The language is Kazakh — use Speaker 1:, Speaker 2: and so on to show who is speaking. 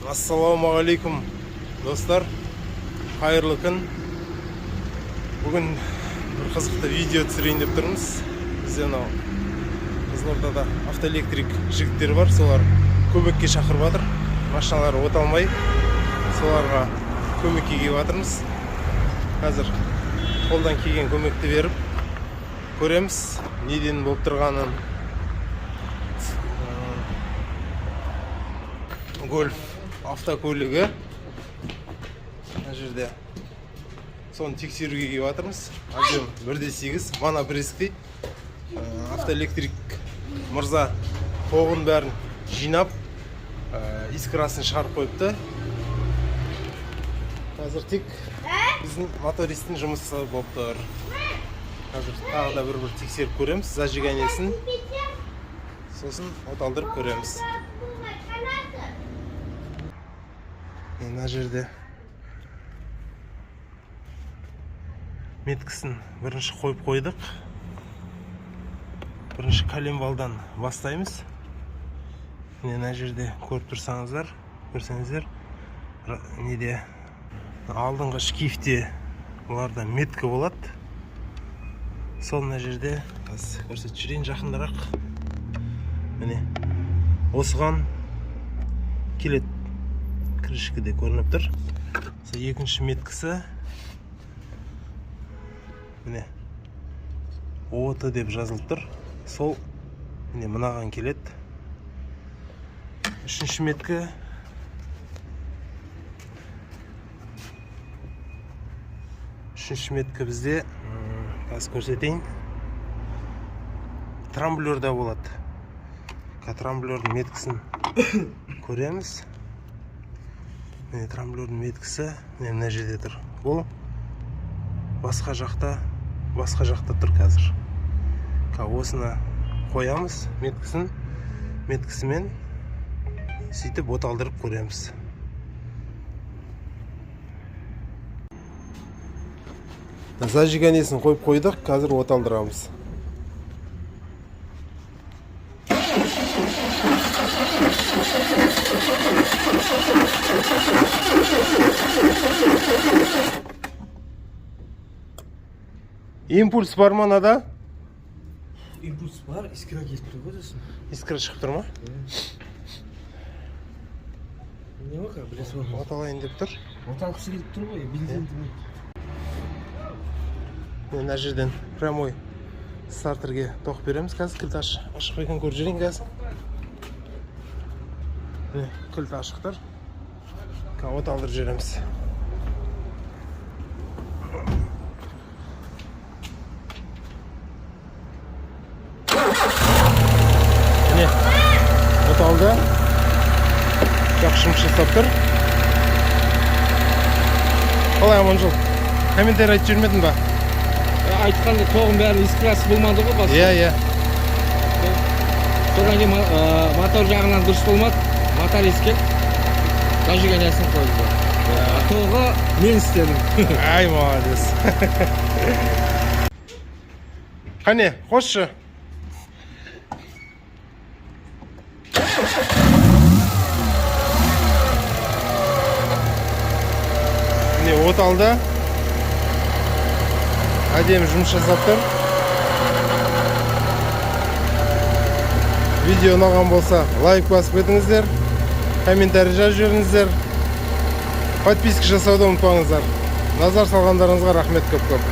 Speaker 1: Ассалаумағалейкум, достар, қайырлы күн! Бүгін бір қызықты видео түсірейін деп тұрмыз. Бізде мынау Қызылордада автоэлектрик жігіттер бар, солар көмекке шақырып жатыр. Машиналары от алмай, соларға көмекке келіп жатырмыз. Қазір қолдан келген көмекті беріп көреміз, неден болып тұрғанын. Гольф автокөлігі мына жерде, соны тексеруге келіп жатырмыз. Объем 1,8, моноприск дейді. Автоэлектрик мырза тоғын бәрін жинап, искрасын шығарып қойыпты. Қазір тек біздің мотористтің жұмысы болып тұр. Қазір тағы да бір бір тексеріп көреміз зажиганиесін, сосын от алдырып көреміз. Мына жерде меткісін бірінші қойып қойдық. Бірінші коленвалдан бастаймыз. Міне, мына жерде көріп тұрсаңыздар, көрсеңіздер, неде, алдыңғы шкивте бұларда метка болады. Сол мына жерде, қазір көрсетіп жіберейін жақынырақ. Міне, осыған келеді, крышкіде көрініп тұр. Сол екінші меткісі, міне, ОТ деп жазылып тұр, сол міне мынаған келеді. Үшінші метка, үшінші метка бізде, қазір көрсетейін, трамблерда болады. Қазір трамблердің меткісін көреміз. Міне, трамблердің меткісі, міне, мына жерде тұр. Бұл басқа жақта, басқа жақта тұр. Қазір осыны қоямыз меткісін, меткісімен сөйтіп от алдырып көреміз. Зажиганиесін қойып қойдық, қазір от алдырамыз. Импульс бар ма мынада?
Speaker 2: Импульс бар, искра келіп тұр ғой сосын.
Speaker 1: Искра шығып тұр ма?
Speaker 2: Не бар, білесің ғой.
Speaker 1: От алайын деп тұр.
Speaker 2: От алғысы келіп тұр ғой, бензинді.
Speaker 1: Міне, мына жерден прямой стартерге тоқ береміз. Қазір кілт ашық па екен, көріп жіберейін қазір. Міне, кілт ашық тұр. Қазір от алдырып жібереміз. Міне, от алды, жақсы жұмыс жасап тұр. Қалай, Аманжол, комментарий айтып жібермедің ба?
Speaker 2: Айтқанда тоғын бәрі искрасы болмады ғой баста.
Speaker 1: Иә.
Speaker 2: Содан кейін мотор жағынан дұрыс болмады. Моторист келіп, зажиганиясын қойды. А тоғы мен істедім.
Speaker 1: Ай, молодец! Қане, қосшы. Міне, от алды, әдемі жұмыс жасап тұр. Видео ұнаған болса, лайк басып кетіңіздер, комментарий жазып жіберіңіздер, подписка жасауды ұмытпаңыздар. Назар салғандарыңызға рахмет көп көп.